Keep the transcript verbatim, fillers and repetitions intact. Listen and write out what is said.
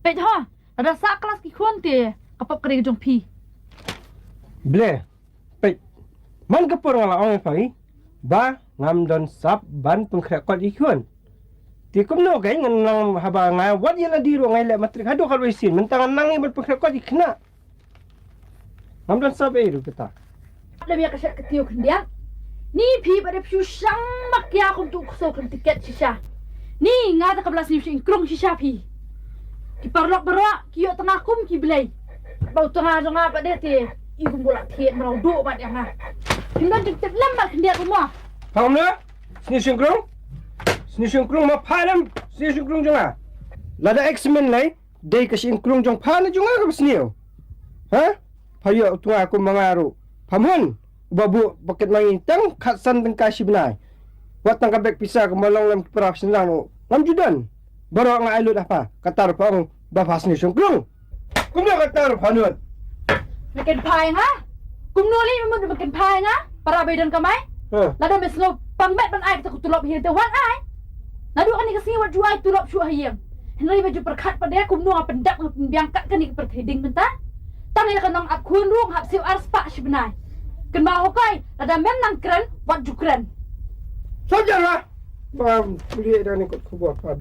Peit ho, lada sah klas ki khun te, ka pop ka dei ka jong phi. Ble, peit. Man ka por nga la ong ïa phi ba ngam don sap ban pynkhreh kot ïa ki khun. Te kumno ka ngan nang haba nga wat ïa lade ruh nga leh matrik haduh katwei sien, mynta ngan nang ïa ban pynkhreh kot ïa ki khynnah. Ngam don sap ei ruh kata. Lem ïa ka shet ka tiew khyndiat. Ni phi ba dep shu shang mak ïa kum tu ksew khlem tiket shisha. Ni nga da ka bla sniew shynkrung shisha phi. Ki paralok baroh ki ïoh tnga kum ki blei. Ba u tnga jong nga ba dei te i kum bula thied mraw duh ba dei nga. Phim don jingtip lem ba khyndiat kumno. Pham na? Sniew shynkrung? Sniew shynkrung ma pha lem sniew shynkrung jong nga. Lada examine lei dei ka shynkrung jong pha na jong nga kaba sniew. Ha? Pha ïoh u tnga kum ma nga ruh. Pham hun. Ba buh ba kit ma ngi tang khatsan tyngka shi bnai. Wat tang ka bek pisa ka ma long lem ki para shynrang ruh ngam ju don. Baroh nga ai lut ha pha. Kata ruh pha ong ba pha sniew shynkrung. Kumno kata ruh pha nud? Me kynphai nga. Kumno lei me mut me kynphai nga? Para ba don kamai. Ha. Lada me sngew pang met ban ai kata ka tulop hi te wan ai. Naduh kane ka sngi wat ju ai tulop shuh ha ïing. Hynrei ba ju pyrkhat pat de kumno nga pyndap nga pynbiang kat kane ka pyrthei ding mynta. Tang ïa ka nong ap khun ruh nga hap siew ar spah shi bnai. Kynmaw ho kai, lada mem nang kren, wat ju kren. Soldier ha. Pam, puli da ni kot khubor pa.